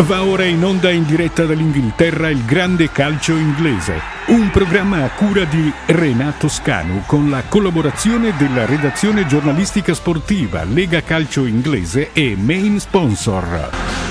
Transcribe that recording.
Va ora in onda in diretta dall'Inghilterra il grande calcio inglese, un programma a cura di Renato Scanu con la collaborazione della redazione giornalistica sportiva Lega Calcio Inglese e main sponsor.